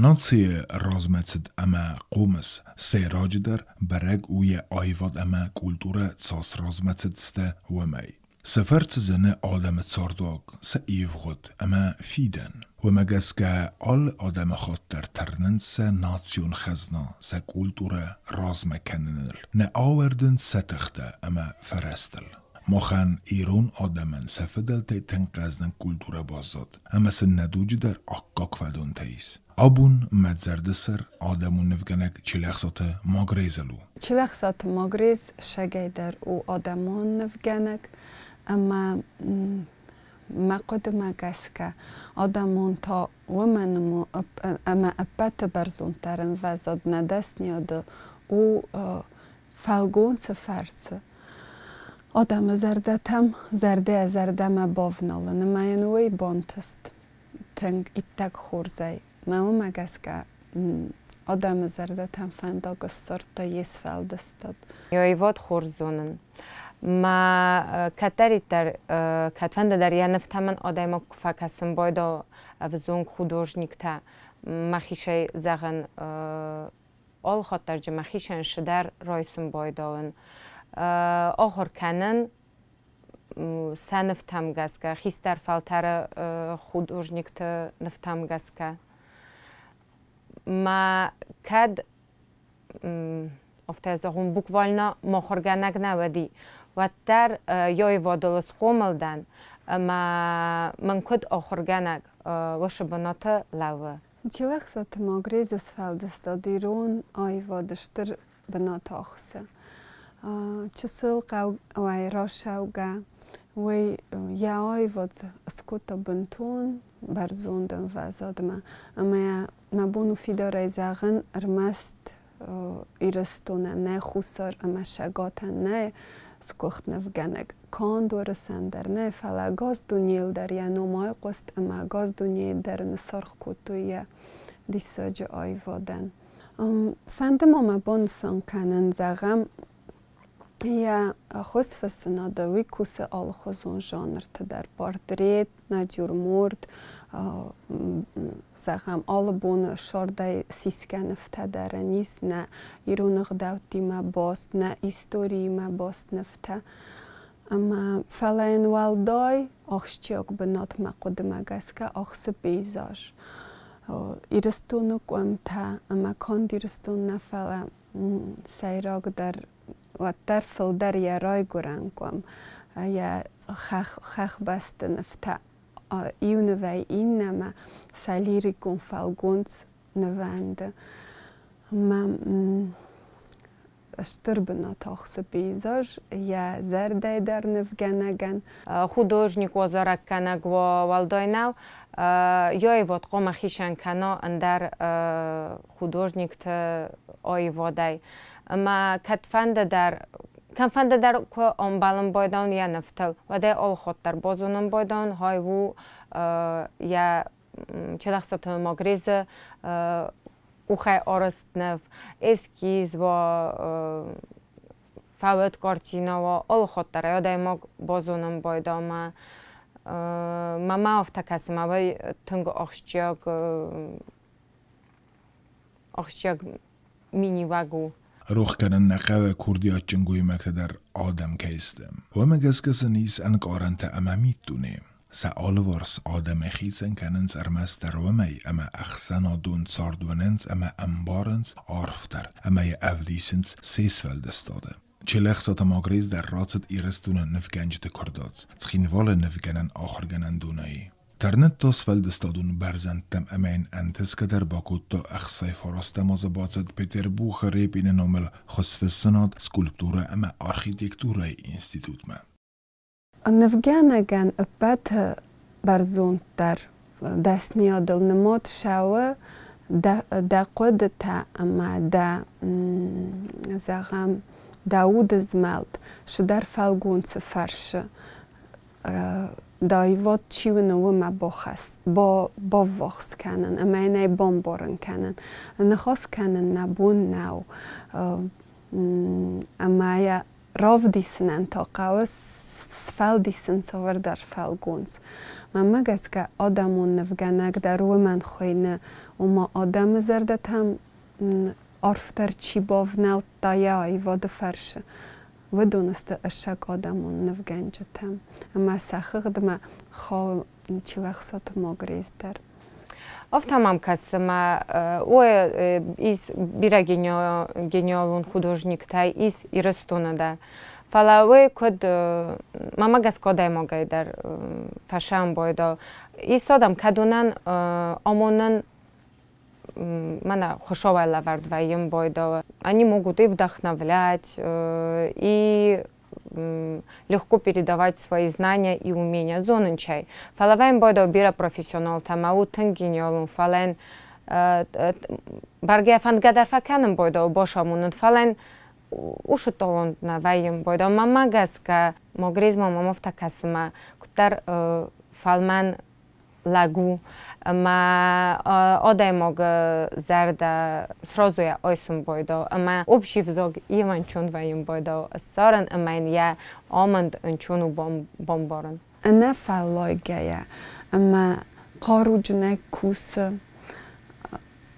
Нацийы размӕцыд ӕмӕ хъомыс сӕйраджыдӕр бӕрӕг у йӕ аивад ӕмӕ культурӕ цас размӕцыдысты, уымӕй. Сӕ фӕрцы зыны адӕмы цардуаг, сӕ ивгъуыд ӕмӕ фидӕн. Уымӕ гӕсгӕ алы адӕмыхатт дӕр тырнынц сӕ национ хӕзна, сӕ культурӕ размӕ кӕныныл, нӕ ауӕрдынц сӕ тыхтӕ ӕмӕ фӕрӕзтыл. Махӕн, ирон адӕмӕн сӕ фыдӕлтӕй тынг хъӕздыг культурӕ баззад, ӕмӕ сын нӕ дуджы дӕр аккаг фӕдонтӕ ис. Абон мӕ зӕрдысӕр адӕмон нывгӕнӕг Челӕхсаты Магрезыл у. Челӕхсаты Магрез сагӕйдӕр у адӕмон нывгӕнӕг, ӕмӕ мӕ хъуыдымӕ гӕсгӕ адӕмон та уымӕн ӕмӕ ӕппӕты бӕрзонддӕр ӕмвӕзад нӕ дӕсныйады у фӕлгонцы фӕрцы. Адӕмы зӕрдӕтӕм зӕрдӕйӕ-зӕрдӕмӕ бавналын ӕмӕ йын уый бантыст тынг иттӕг хорзӕй. Мӕ уымӕ гӕсгӕ адӕмы зӕрдӕтӕм фӕндаг ссардта йе сфӕлдыстад. Аивад хорз зонын. Мӕ кӕддӕриддӕр, кӕдфӕнды дӕр йӕ нывтӕ мын адӕймаг куы фӕкӕсын байдайа ӕвзонг художниктӕ, мӕхицӕй зӕгъын, алыхатт дӕр мӕхицӕн цыдӕр райсын байдайын. Ахуыр кӕнын сӕ нывтӕм гӕсгӕ, хистӕр фӕлтӕры художникты нывтӕм гӕсгӕ. Мӕ кӕд афтӕ зӕгъон, буквально махуыргӕнӕг нӕ уыди, уӕддӕр аивадыл схъомыл дӕн ӕмӕ мын куыд ахуыргӕнӕг уыцы бынаты лӕууы. Челӕхсаты Магрезы сфӕлдыстад ирон аивады стыр бынат ахсы. Чысыл хъӕуӕй рацӕугӕ, уый йӕ аивад скодта бынтон бӕрзонд ӕмвӕзадмӕ. Ӕмӕ мӕ бон у фидарӕй зӕгъын, ӕрмӕст Ирыстонӕн нӕ, Хуссар ӕмӕ Цӕгатӕн нӕ сгуыхт нывгӕнӕг. Канд Уырысӕн дӕр нӕ, фӕлӕ ӕгас дунейыл дӕр йӕ ном айхъуыст ӕмӕ ӕгас дунейы дӕр ын саргъ кодтой йӕ диссаджы аивадӕн. Фӕнды ма мӕ банысан кӕнын, зӕгъӕм, йӕ хуызфыссынады уый кусы алыхуызон жанрты дӕр: портрет, натюрморт, зӕгъӕм, алы боны сӕрдӕй сисгӕ нывтӕ дӕр ын ис, нӕ ирон ӕгъдӕуттимӕ баст, нӕ историимӕ баст нывтӕ. Ӕмӕ фӕлӕ йын уӕлдай ахсджиаг бынат мӕ хъуыдымӕ гӕсгӕ ахсы пейзаж. Ирыстоны къуымтӕ ӕмӕ канд Ирыстон нӕ, фӕлӕ сӕйрагдӕр уӕддӕр фылдӕр йӕ райгуырӕн къуым, йӕ хӕхбӕсты нывтӕ иу нывӕй иннӕмӕ сӕ лирикон фӕлгонц нывӕнды. Ӕмӕ стыр бынат ахсы пейзаж йӕ зӕрдӕйы дӕр нывгӕнӕгӕн. Художник уа, зарӕггӕнӕг уа, уӕлдай нӕу, аивад хъуамӕ хицӕн кӕна ӕндӕр художникты аивадӕй. Ӕмӕ кӕдфӕнды дӕр кӕмфӕнды дӕр куы ӕмбӕлын байдайон йӕ нывтыл, уӕд ӕй алыхатт дӕр базонын байдайон, хай у йӕ Челӕхсаты Магрезы къухӕй арӕзт ныв, эскиз уа, фӕуӕд картинӕ уа, алыхатт дӕр ӕй адӕймаг базонын байдайа ӕмӕ мӕмӕ афтӕ кӕсы, мӕ уый тынг ахсджиаг ахсджиаг миниуӕг у. Рох кӕнын нӕ хъӕуы курдиатджын гоймӕгтӕ дӕр адӕм кӕй сты. Уымӕ гӕсгӕ сын ис ӕнкъарӕнтӕ ӕмӕ миддуне. Сӕ алыварс адӕмӕй хицӕн кӕнынц ӕрмӕстдӕр уымӕй, ӕмӕ ӕхсӕнадон цард уынынц ӕмӕ ӕмбарынц арфдӕр ӕмӕ йӕ ӕвдисынц се сфӕлдыстады. Челӕхсаты Магрез дӕр рацыд Ирыстоны нывгӕнджыты куырдадз, Цхинвалы нывгӕнӕн ахуыргӕнӕндонӕй. Тырныдта сфӕлдыстадон бӕрзӕндтӕм ӕмӕ йын ӕнтысгӕ дӕр бакодта 69-ӕм азы бацыд Петербургы Репины номыл хуызфыссынад, скульптурӕ ӕмӕ архитектурӕйы институтмӕ. Нывгӕнӕгӕн ӕппӕты бӕрзонддӕр дӕсныйадыл нымад цӕуы дӕ хъуыдытӕ ӕмӕ дӕ, зӕгъӕм, дӕ уды змӕлд цыдӕр фӕлгонцы фӕрцы даивад чи уыны, уымӕ баввахс кӕнын ӕмӕ йын ӕй бамбарын кӕнын. Ныхас кӕнын нӕ бон нӕу ӕмӕ йӕ Равдисынӕн та хъӕуы сфӕлдисын цавӕрдӕр фӕлгонц. Мӕнмӕ гӕсгӕ, адӕмон нывгӕнӕг дӕр уымӕн хуыйны, ома адӕмы зӕрдӕтӕм арфдӕр чи бавнӕлдта йӕ аивады фӕрцы, уыдон сты ӕцӕг адӕмон нывгӕнджытӕ. Ӕмӕ сӕ хыгъдмӕ хауы Чилӕхсаты Магрез дӕр. Афтӕ мӕм кӕсы, ӕмӕ ис бирӕ гениалон художниктӕ ис Ирыстоны дӕр. Фӕлӕ уый куыд мӕмӕ гӕсгӕ адӕймагӕй дӕр фӕсӕмбойдау. Ис адӕм, кӕдонӕн амонын мӕнӕ хуыцауӕй лӕвӕрд вӕййын байдауы. Они могут и вдохновлять, и легко передавать свои знания и умения. Зонынчӕй. Фӕлӕ вӕййын байдау бирӕ профессионалтӕ, ӕмӕ у тынг гениалон, фӕлӕ бӕргӕ фӕндгӕ дӕр фӕкӕнын байдау бацамонын, фӕлӕ уыцы талант нӕ вӕййын байдау. Мӕнмӕ гӕсгӕ, Магрезмӕ мӕм афтӕ кӕсы, мӕ куыддӕр фӕлмӕн лӕг у, ӕмӕ адӕймагы зӕрдӕ сразу йӕ айсын байдау, ӕмӕ общий взаг им ӕнцон вӕййын байдау ссарын ӕмӕ йын йӕ амонд ӕнцон у бамбарын. Ӕнӕфӕллайгӕйӕ ӕмӕ хъаруджынӕй кусы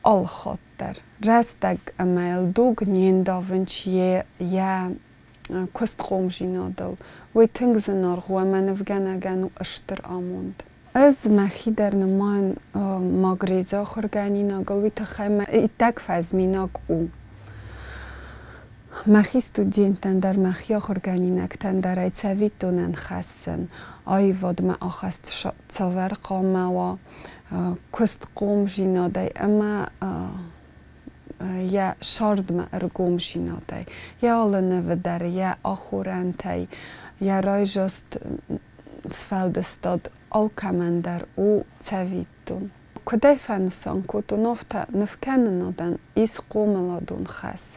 алыхатт дӕр. Рӕстӕг ӕмӕ йыл дуг не ндавынц йӕ куыстхъомдзинадыл. Уый тынг зынаргъ у ӕмӕ нывгӕнӕгӕн у стыр амонд. Ӕз мӕхи дӕр нымайын Магрезы ахуыргӕнинагыл, уый тыххӕй мӕ иттӕг фӕзминаг у. Мӕхи студенттӕн дӕр, мӕхи ахуыргӕнинӕгтӕн дӕр ӕй цӕвиттонӕн хӕссын, аивадмӕ ахаст цавӕр хъуамӕ уа, куыстхъомдзинадӕй ӕмӕ йӕ сӕрдмӕ ӕргомдзинадӕй, йӕ алы нывы дӕр, йӕ ахорӕнтӕй, йӕ райзаст сфӕлдыстад алкӕмӕн дӕр у цӕвиттон. Куыдӕй фӕнысан кодтон, афтӕ нывкӕнынадӕн ис хъомыладон хӕс.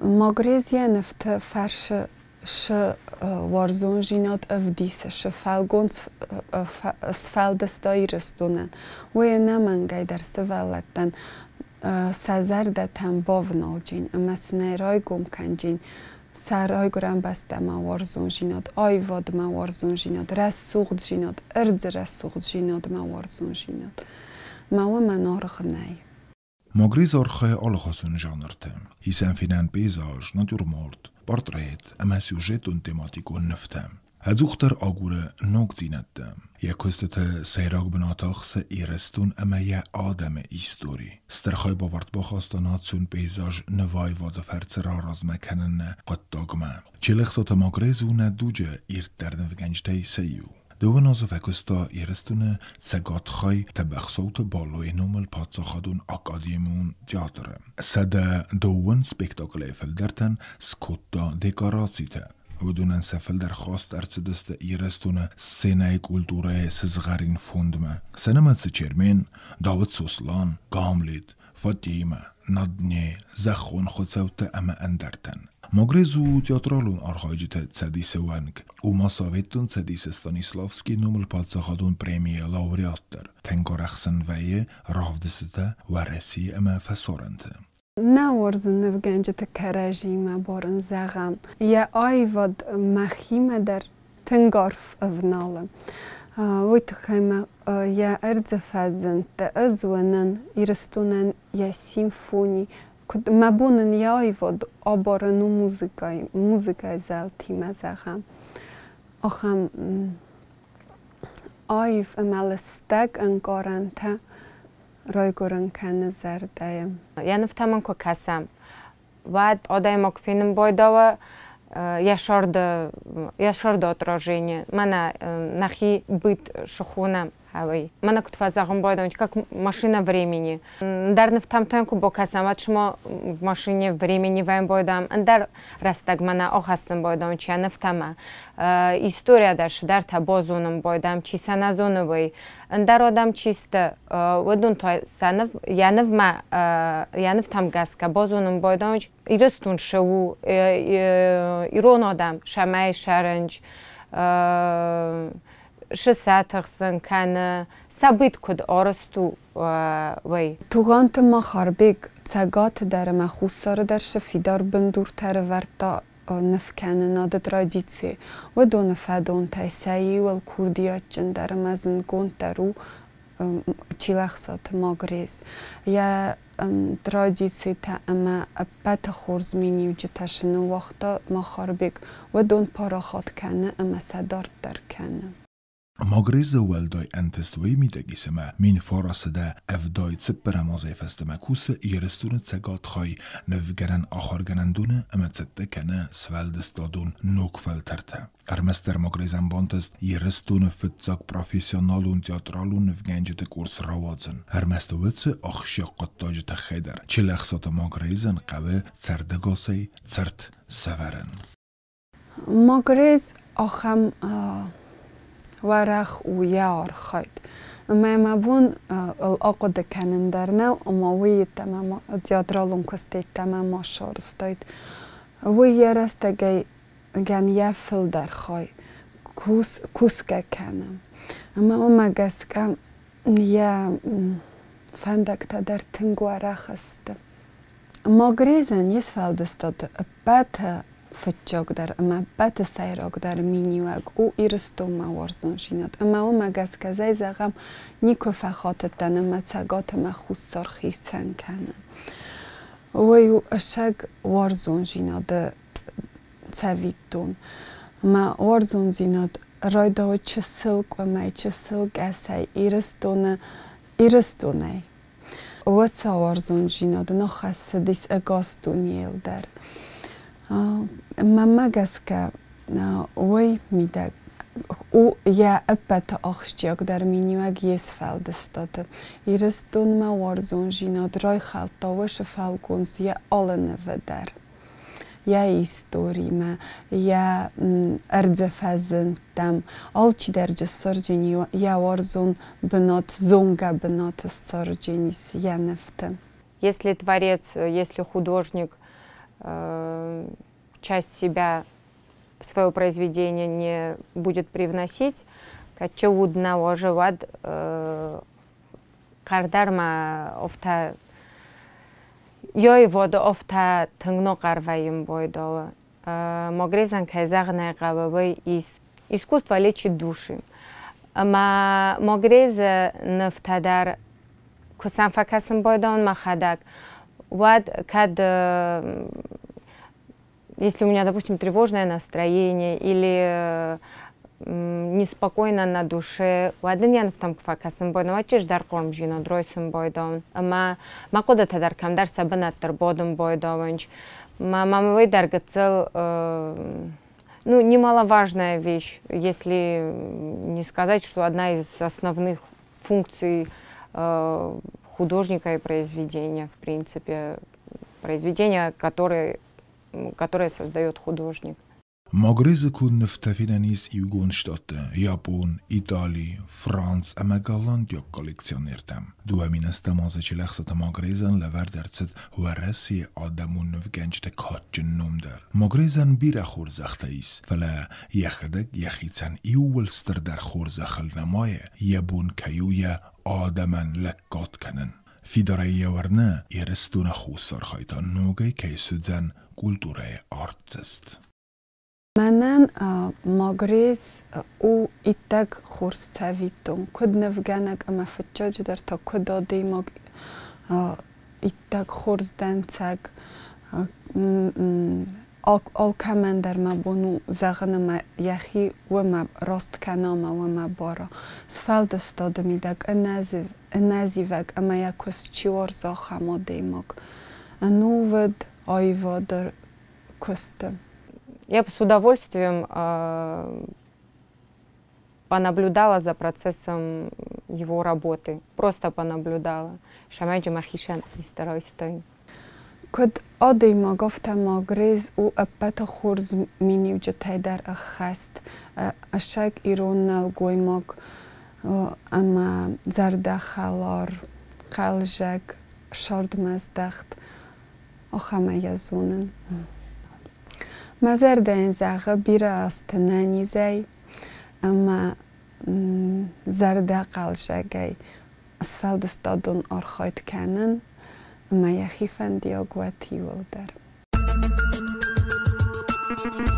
Магрез йӕ нывты фӕрсы шы уарзондзинад ӕвдисы, шы фӕлгонц сфӕлдыста Ирыстонӕн. Уый ӕнӕмӕнгӕй дӕр сывӕллӕттӕн сӕ зӕрдӕтӕм бавналджын ӕмӕ сын ӕй райгом кӕнджын сӕ райгуырӕн бӕстӕмӕ уарзондзинад, аивадмӕ уарзондзинад, рӕсугъддзинад, ӕрдзы рӕсугъддзинадмӕ уарзондзинад. Мӕ уымӕн аргъ нӕй. Магрез архайы алыхуызон жанрты. Ис ӕм фенӕн пейзаж, натюрморт, портрет ӕмӕ сюжетон-тематикон нывтӕ. Ӕдзухдӕр агуры ногдзинӕдтӕ. Йӕ куыстыты сӕйраг бынат ахсы Ирыстон ӕмӕ йӕ адӕмы истори. Стыр хайбавӕрд бахаста национ пейзаж нываивады фӕрцы раразмӕ кӕныны хъуыддагмӕ. Челӕхсаты Магрез у нӕ дуджы ирддӕр нывгӕнджытӕй сӕ иу. Дыууын азы фӕкуыста Ирыстоны цӕгат хай Тӕбӕхсӕуты Балойы номыл паддзахадон академион театры. 120 спектаклӕй фылдӕртӕн скодта декорацитӕ. Уыдонӕн сӕ фылдӕр хаст ӕрцыдысты Ирыстоны сценӕйы культурӕйы сызгъӕрин фондмӕ. Сӕ нымӕцы Чермен, Дауыт Сослан, Гамлет, Фатимӕ, На дне, Зӕххон хуыцӕуттӕ ӕмӕ ӕндӕртӕн. Магрез у театралон архайджыты цӕдисы уӕнг. У ма Советон Цӕдисы Станиславскийы номыл паддзахадон премийы лауреат дӕр. Тынг арӕх сын вӕййы равдыстытӕ Уӕрӕсейы ӕмӕ фӕсарӕнты. Нӕ уарзын нывгӕнджыты кӕрӕдзимӕ барын, зӕгъӕм. Йӕ аивад мӕхимӕ дӕр тынг арф ӕвналы. Уый тыххӕй мӕ йӕ ӕрдзы фӕзындтӕ ӕз уынын Ирыстонӕн йӕ симфони, куыд мӕ бон ын йӕ аивад абарын у музыкӕйы, музыкӕйы зӕлтимӕ, зӕгъӕм. Ахӕм аив ӕмӕ лыстӕг ӕнкъарӕнтӕ райгуырын кӕны зӕрдӕйы. Йӕ нывтӕм ын куы кӕсӕм, уӕд адӕймаг фенын байдауы йӕ сӕрды отражение. Мӕнӕ нӕхи быт схонӕм ӕви. Мӕнӕ куыд фӕзӕгъын байдауын, как машина времени. Ӕндӕр нывтӕм та куы бакӕсӕм, уӕд цыма в машине времени вӕййын байдауӕм, ӕндӕр рӕстӕг мӕнӕ ахӕссын байдауын чи нывтӕмӕ. История дӕр цыдӕртӕ базонын байдауӕм, чи сӕ нӕ зоны, уый. Ӕндӕр адӕм чи сты, уыдон та сӕ ныв, йӕ нывмӕ, йӕ нывтӕм гӕсгӕ базонын байдауынц, Ирыстон шы у, ирон адӕм сӕмӕй сӕрынч, шы сӕ тыхсын кӕны, сӕ быт куыд арӕзт у, уый. Тугъанты Махарбег Цӕгаты дӕр ӕмӕ Хуссары дӕр шы фидар бындуртӕ ӕрӕвӕрдта. нывкӕнынады традици. Уыдоны фӕдонтӕй сӕ иуыл курдиатджындӕр ӕмӕ зындгонддӕр у Чилӕхсаты Магрез. Йӕ традицитӕ ӕмӕ ӕппӕты хорз миниуджытӕ сын ныууагъта Махарбег. Уыдон парахат кӕны ӕмӕ сӕ дарддӕр кӕны. Магрезы уӕлдай ӕнтыст уый мидӕг ис, ӕмӕ 1974 азӕй фӕстӕмӕ кусы Ирыстоны цӕгат хай нывгӕнӕн ахуыргӕнӕндоны ӕмӕ цӕттӕ кӕны сфӕлдыстадон ног фӕлтӕртӕ. Ӕрмӕстдӕр Магрезӕн бантыст Ирыстоны фыццаг профессионалон театралон нывгӕнджыты курс рауадзын. Ӕрмӕст уыцы ахсджиаг хъуыддаджы тыххӕй дӕр Челӕхсаты Магрезӕн хъӕуы цардӕгасӕй цырт сӕвӕрын. Магрез ахӕм уӕрӕх у йӕ архайд. Ӕмӕ мӕ бон ыл ахъуыды кӕнын дӕр нӕу, ӕмӕ уый йеддӕмӕ театралон куыст йеддӕмӕ ма сарӕзтаид. Уый йӕ рӕстӕгӕй гӕн йӕ фылдӕр хай кусгӕ кӕны. Ӕмӕ уымӕ гӕсгӕ йӕ фӕндӕгтӕ дӕр тынг уӕрӕх сты. Магрезӕн йе сфӕлдыстады ӕппӕты фыццагдӕр ӕмӕ ӕппӕты сӕйрагдӕр миниуӕг у Ирыстонмӕ уарзондзинад. Ӕмӕ уымӕ гӕсгӕ, зӕй зӕгъӕм, никуы фӕхатыдтӕн ӕмӕ Цӕгат ӕмӕ Хуссар хицӕн кӕны. Уый у ӕцӕг уарзондзинады цӕвиттон. Ӕмӕ уарзондзинад райдауы чысыл къуымӕй, чысыл гӕсӕй Ирыстоны Ирыстонӕй. Уӕд сӕ уарзондзинад ныххӕссыдис ӕгас дунейыл дӕр. Мӕнмӕ гӕсгӕ, уый мидӕг у йӕ ӕппӕты ахсджиагдӕр миниуӕг йе сфӕлдыстады. Ирыстонмӕ уарзондзинад райхӕлдта уыцы фӕлгонц йӕ алы нывы дӕр. Йӕ историмӕ, йӕ ӕрдзы фӕзындтӕм. Алчидӕр джы ссарджени йӕ уарзон бынат, зонгӕ бынат ссардженис йӕ нывты. Если творец, если художник часть себя в свое произведение не будет привносить, кӕд уд нӕ уӕзы, уӕд хъӕрдӕр ма офтӕ Йоиводы офтӕ тынг нохъӕр вӕййын бойдоы. Могрезӕн кӕй зӕгъын ӕй хъӕуы, уый ис. Искусство лечит души. Ӕмӕ Могрезы нывтӕ дӕр куы сӕм фӕкӕсын бойдоын мӕхӕдӕг, уӕд кӕд если у меня, допустим, тревожное настроение или неспокойно на душе, уӕд ын йӕ нывтӕм куы фӕкӕсын бойдон, уӕд чызг дӕр хъомджинад ройсын бойдон. Ӕмӕ мӕ хъуыдытӕ дӕр кӕмдӕр сӕ бынӕтты рбодын бойдонч. Мӕ мамӕ уый дӕр гыццыл ну, немаловажная вещь, если не сказать, что одна из основных функций художника и произведения, в принципе, произведения, которое создает художник. Магрезы куы нывтӕ фенӕн ис Иугонд Штатты, Япон, Итали, Франц ӕмӕ голландиаг коллекционертӕм. 2007 азы Челӕхсаты Магрезӕн лӕвӕрд ӕрцыд Уӕрӕсейы адӕмон нывгӕнджыты кадджын ном дӕр. Магрезӕн бирӕ хорзӕхтӕ ис, фӕлӕ йӕхӕдӕг йӕхицӕн иууыл стырдӕр хорзӕхыл нымайы, йӕ бон кӕй у йӕ адӕмӕн лӕггад кӕнын. Фидарӕй йӕ уырны, Ирыстоны хуссар хай та ногӕй кӕй суыдзӕн культурӕйы артдзӕст. Мӕнӕн Магрез у иттӕг хорз цӕвиттон, куыд нывгӕнӕг ӕмӕ фыццаджыдӕр та куыд адӕймаг, иттӕг хорз дӕнцӕг. Алкӕмӕн дӕр мӕ бон у зӕгъын ӕмӕ йӕхи уымӕ раст кӕна ӕмӕ уымӕ бара. Сфӕлдыстады мидӕг ӕнӕзивӕг ӕмӕ йӕ куыст чи уарза, ахӕм адӕймаг. Ӕнувыд аивады куысты. Я бы с удовольствием понаблюдала за процессом его работы. Просто понаблюдала. Шамайджи махишан исторойстой. Куыд адӕймаг, афтӕ Магрез у ӕппӕты хорз миниуджытӕй дӕр ӕххӕст. Ӕцӕг ирон нӕлгоймаг ӕмӕ зӕрдӕхӕлар, хъӕлдзӕг, сӕрдмӕздӕхт. Ахӕмӕй йӕ зонын. Мӕ зӕрдӕ йын зӕгъы бирӕ азты нӕнизӕй ӕмӕ зӕрдӕхъӕлдзӕгӕй сфӕлдыстадон архайд кӕнын ӕмӕ йӕхи фӕндиаг уӕд иуылдӕр. Thank you.